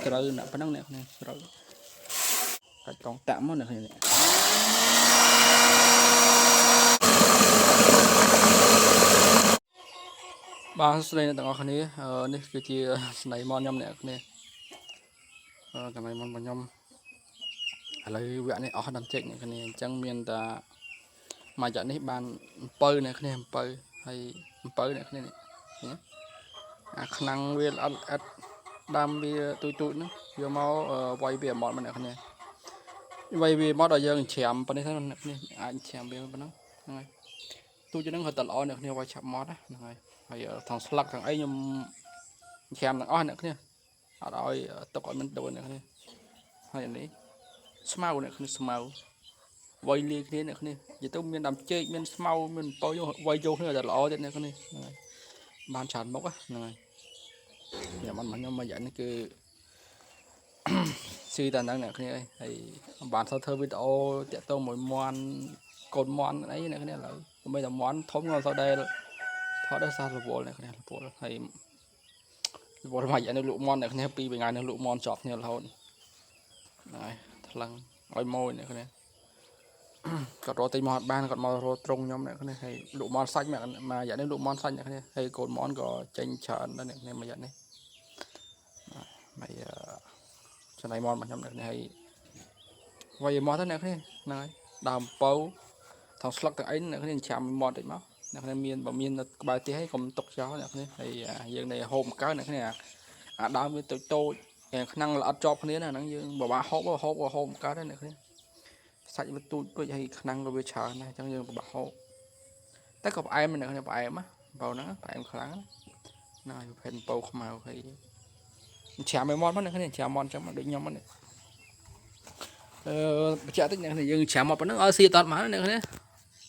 ស្រូវដាក់ប៉ុណ្ណឹងអ្នកគ្នាស្រូវកាច់កងតាក់មកអ្នកគ្នាបាទសួស្តីអ្នកទាំងអស់គ្នានេះគឺជាស្នៃមនខ្ញុំអ្នកគ្នាកន្លែងមនរបស់ខ្ញុំឥឡូវវគ្គនេះអស់ដល់ចេកអ្នកគ្នាអញ្ចឹងមានតែមួយចាក់នេះបានអំពៅអ្នកគ្នាអំពៅហើយអំពៅអ្នកគ្នានេះអាខ្នាំងវាល្អិតល្អិតដើមវាទូចទូចហ្នឹងយកមកវាយវាមកអ្នកគ្នាវាយវាមកដល់យើងច្រាមប៉ុណ្នេះទៅអ្នកគ្នាអាចច្រាមវាប៉ុណ្ណឹងហ្នឹងហើយទូចហ្នឹងក៏តែល្អអ្នកគ្នាវាយឆាប់មកហ្នឹងហើយហើយថងស្លឹកទាំងអីខ្ញុំច្រាមទាំងអស់អ្នកគ្នាអត់ឲ្យទុកឲ្យមិនដូនអ្នកគ្នាហើយនេះស្មៅអ្នកគ្នាស្មៅវាយលាយគ្នាអ្នកគ្នានិយាយទៅមានដើមចេកមានស្មៅមានអំពៅយកវាយយកគ្នាតែល្អទៀតអ្នកគ្នាហ្នឹងហើយបានច្រើនមុខហ្នឹងហើយខ្ញុំអត់មកខ្ញុំមកយ៉ាងនេះគឺស៊ីតែហ្នឹងអ្នកគ្នាហើយបានធ្វើធ្វើវីដេអូតាក់ទងមួយមន់កូនមន់អីអ្នកគ្នាឥឡូវមិនតែមន់ធំក៏សូវដែរថតដែរសាររវល់អ្នកគ្នារវល់ហើយរវល់មកយ៉ាងនេះលក់មន់អ្នកគ្នាពីរថ្ងៃនេះលក់មន់ជាប់គ្នារហូតហ្នឹងហើយថ្លឹងឲ្យម៉ួយអ្នកគ្នាគាត់រកទិញមកអត់បានគាត់មករកត្រង់ខ្ញុំអ្នកគ្នាហើយលក់មន់សាច់មកយ៉ាងនេះលក់មន់សាច់អ្នកគ្នាហើយកូនមន់ក៏ចេញច្រើនដែរអ្នកគ្នាមួយយ៉ាងនេះហើយចំណៃមន់របស់ខ្ញុំអ្នកគ្នាហើយវាយមកទៅអ្នកគ្នាហ្នឹងហើយដើមពៅថងស្លឹកទាំងអីអ្នកគ្នាចាំមកតិចមកអ្នកគ្នាមានបើមានក្បែរផ្ទះហើយកុំទុកចោលអ្នកគ្នាហើយយើងនៅហូបមកកើអ្នកគ្នាអាដើមវាតូចតូចខ្នាំងល្អិតជាប់គ្នាណាហ្នឹងយើងបបាក់ហូបហូបហូបមកកើតអ្នកគ្នាសាច់វាទូចពេកហើយខ្នាំងក៏វាច្រើនដែរអញ្ចឹងយើងពិបាកហូបតែក៏ផ្អែមអ្នកគ្នាផ្អែមណាបើហ្នឹងផ្អែមខ្លាំងណាហើយប្រភេទអំពៅខ្មៅហើយច្រាមឲ្យមាត់មកអ្នកគ្នាច្រាមមាត់អញ្ចឹងមកដូចខ្ញុំហ្នឹងអឺបញ្ជាក់តិចអ្នកគ្នាយើងច្រាមមកប៉ុណ្ណឹងឲ្យស៊ីអត់បានអ្នកគ្នា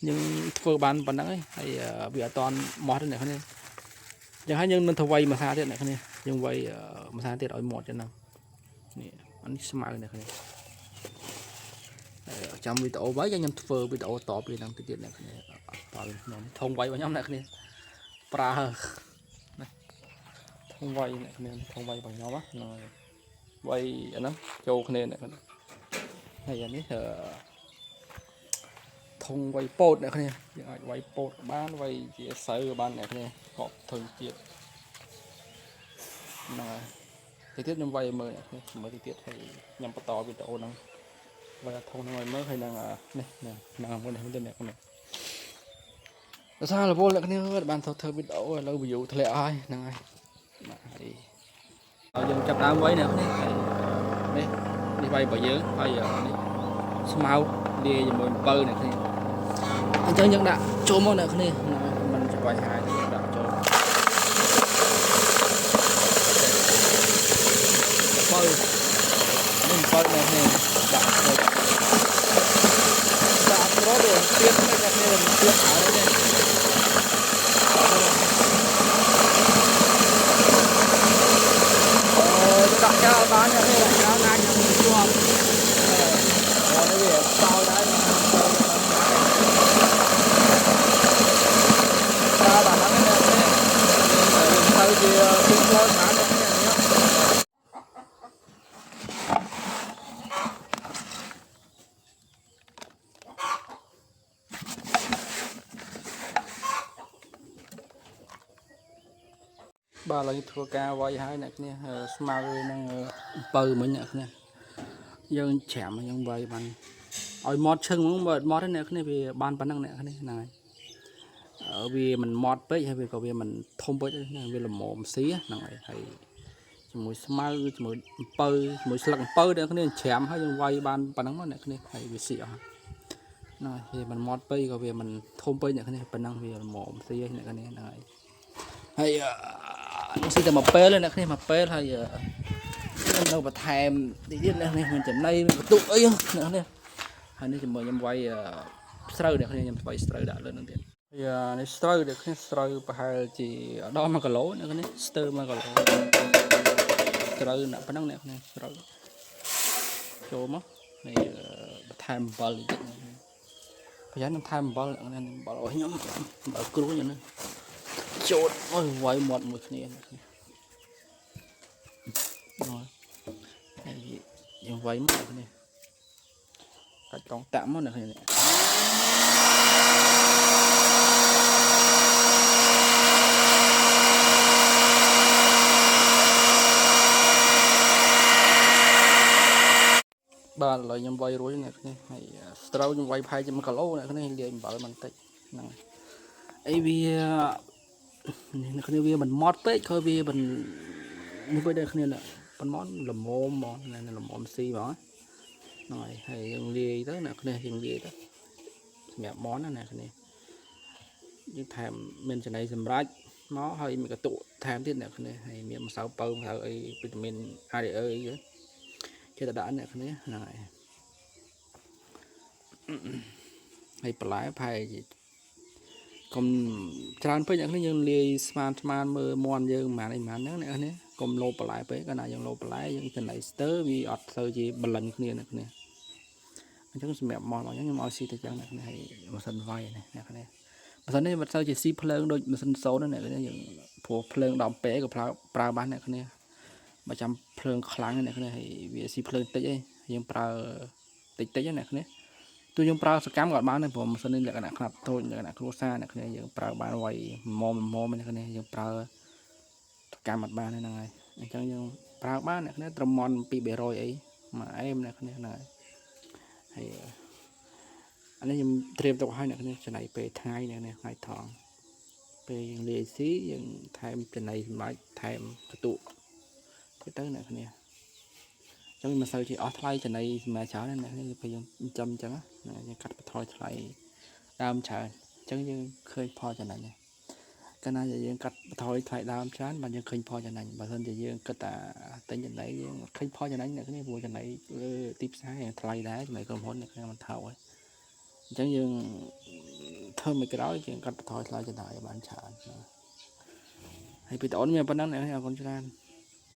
យើងធ្វើបានប៉ុណ្ណឹងហើយវាអត់តន់ម៉ត់ទេអ្នកគ្នាអញ្ចឹងហើយយើងនឹងធ្វើវៃមួយសាទៀតអ្នកគ្នាយើងវៃមួយសាទៀតឲ្យម៉ត់ចឹងហ្នឹងនេះអានេះស្មៅអ្នកគ្នាចាំវីដេអូໄວខ្ញុំធ្វើវីដេអូតពីហ្នឹងទៅទៀតអ្នកគ្នាតខ្ញុំធំໄວរបស់ខ្ញុំអ្នកគ្នាប្រើណាធំໄວអ្នកគ្នាធំໄວរបស់ខ្ញុំហ្នឹងហើយໄວអាហ្នឹងចូលគ្នាអ្នកគ្នាហើយអានេះធុងវៃពោតអ្នកគ្នាយើងអាចវៃពោតក៏បានវៃជាស្រូវក៏បានអ្នកគ្នាកប់ធុងជាតិហ្នឹងហើយទីទៀតខ្ញុំវៃឲ្យមើលអ្នកគ្នាមើលទីទៀតហើយខ្ញុំបន្តវីដេអូហ្នឹងវៃធុងហ្នឹងឲ្យមើលហើយនឹងនេះហ្នឹងមួយនេះទៀតអ្នកគ្នាដោយសាររវល់អ្នកគ្នាបានធ្វើវីដេអូឥឡូវ view ធ្លាក់ហើយហ្នឹងហើយបាទហើយយើងចាប់ដើមវៃអ្នកគ្នាហើយនេះនេះវៃរបស់យើងហើយនេះស្មៅលាយជាមួយអំពៅអ្នកគ្នាអញ្ចឹងយើងដាក់ចូលមកអ្នកគ្នាមិនជាបញ្ហាទេយើងដាក់ចូលអំពៅនេះអំពៅអ្នកគ្នាដាក់ចូលដាក់ស្រូបវាទៀតអ្នកគ្នាទៀតហើយនេះដាក់ចោលបានអ្នកគ្នាដាក់ចោលអាចនឹងជាប់អូនេះវាតោដែរប្រើដល់ហ្នឹងអ្នកគ្នាទៅជាពីផ្លូវបានអ្នកគ្នានេះបាទឥឡូវធ្វើការវាយហើយអ្នកគ្នាស្មៅនឹងអំពៅមិញអ្នកគ្នាយើងច្រាមយើងវាយបានឲ្យមាត់ឈឹងហ្មងបើអត់មាត់ទេអ្នកគ្នាវាបានប៉ុណ្ណឹងអ្នកគ្នាហ្នឹងហើយវាមិនមាត់ពេកហើយវាក៏វាមិនធំពេកទេវាល្មមស៊ីហ្នឹងហើយហើយជាមួយស្មៅជាមួយអំពៅជាមួយស្លឹកអំពៅអ្នកគ្នាច្រាមហើយយើងវាយបានប៉ុណ្ណឹងមកអ្នកគ្នាហើយវាស៊ីអស់ហ្នឹងហើយវាមិនមាត់ពេកក៏វាមិនធំពេកអ្នកគ្នាប៉ុណ្ណឹងវាល្មមស៊ីអ្នកគ្នាហ្នឹងហើយហើយខ្ញុំស៊ីតែមួយពេលអ្នកគ្នាមួយពេលហើយខ្ញុំនៅបន្ថែមតិចទៀតអ្នកគ្នាមានចំណីមានបន្ទុកអីអ្នកគ្នាហើយនេះជាមួយខ្ញុំវាយស្រូវអ្នកគ្នាខ្ញុំវាយស្រូវដាក់លើនឹងទៀតហើយនេះស្រូវអ្នកគ្នាស្រូវប្រហែលជាដល់1គីឡូអ្នកគ្នាស្ទើរ1គីឡូស្រូវដាក់ប៉ុណ្ណឹងអ្នកគ្នាស្រូវចូលមកនេះបន្ថែមអំបិលតិចប្រយ័ត្នខ្ញុំថែមអំបិលអ្នកគ្នាអំបិលឲ្យខ្ញុំអំបិលគ្រួញហ្នឹងចូលអុយវាយមាត់មួយគ្នាអ្នកគ្នា វាយមកអ្នកគ្នាកាច់កងតាក់មកអ្នកគ្នានេះ បាទឥឡូវខ្ញុំវាយរួចអ្នកគ្នាហើយស្រូវខ្ញុំវាយផែជា1គីឡូអ្នកគ្នាលាយអំបិលបន្តិចហ្នឹងហើយអីវានេះអ្នកគ្នាវាមិនម៉ត់ពេកខើវាមិននេះពេកអ្នកគ្នាណាមិនម៉ត់ល្មមហ្មងណាល្មមស៊ីហ្មងហ្នឹងហើយហើយយើងលាយទៅអ្នកគ្នាយើងលាយទៅសម្រាប់មន់ណាអ្នកគ្នាយើងថែមមានចំណីសម្រាប់មកហើយមានកតុថែមទៀតអ្នកគ្នាហើយមានម្សៅពៅម្សៅអីវីតាមីន ADE អីចេះតែដាក់អ្នកគ្នាហ្នឹងហើយ ហើយបន្លែផែជាកុំច្រើនពេកអ្នកគ្នាយើងលាយស្មានស្មានមើលមន់យើងប្រហែលអីប្រហែលហ្នឹងអ្នកគ្នាកុំលោបបន្លែពេកកាលណាយើងលោបបន្លែយើងចំណៃស្ទើវាអត់សូវជាបលិនគ្នាអ្នកគ្នាអញ្ចឹងសម្រាប់មន់របស់ខ្ញុំខ្ញុំឲ្យស៊ីទៅចឹងអ្នកគ្នាហើយម៉ាស៊ីនវាយនេះអ្នកគ្នាម៉ាស៊ីននេះមិនសូវជាស៊ីភ្លើងដូចម៉ាស៊ីនសូនទេអ្នកគ្នាយើងព្រោះភ្លើង10ពេក៏ប្រើប្រើបានអ្នកគ្នាបើចាំភ្លើងខ្លាំងអ្នកគ្នាហើយវាស៊ីភ្លើងតិចឯងយើងប្រើតិចតិចអ្នកគ្នា ទោះយើងប្រើសកម្មក៏អត់បានដែរព្រោះម៉ាស៊ីននេះលក្ខណៈខ្នាតតូចលក្ខណៈគ្រួសារអ្នកគ្នាយើងប្រើបានໄວមុំមុំអ្នកគ្នាយើងប្រើសកម្មអត់បានទេហ្នឹងហើយអញ្ចឹងយើងប្រើបានអ្នកគ្នាត្រឹមមន់2 300អីមួយអែមអ្នកគ្នាហ្នឹងហើយហើយអានេះខ្ញុំត្រៀមទុកឲ្យអ្នកគ្នាចំណៃពេលថ្ងៃអ្នកគ្នាថ្ងៃថងពេលយើងលាយស៊ីយើងថែមចំណៃសម្រាប់ថែមកតុទៅអ្នកគ្នាចឹងមិនសូវជាអស់ថ្លៃចំណីសម្រាប់ច្រើនណាស់ពេលយើងចិញ្ចឹមអញ្ចឹងណាយើងកាត់បន្ថយថ្លៃដើមច្រើនអញ្ចឹងយើងឃើញផលចំណេញកាលណាយើងកាត់បន្ថយថ្លៃដើមច្រើនបានយើងឃើញផលចំណេញបើមិនជាយើងគិតតែទិញចំណីយើងឃើញផលចំណេញអ្នកគ្នាព្រោះចំណីលើទីផ្សារយ៉ាងថ្លៃដែរចំណីក្រុមហ៊ុនអ្នកគ្នាមិនថោកទេអញ្ចឹងយើងធ្វើមួយក្រោយយើងកាត់បន្ថយថ្លៃចំណីឲ្យបានច្រើនហើយវីដេអូនេះមានប៉ុណ្ណឹងអ្នកអរគុណច្រើន។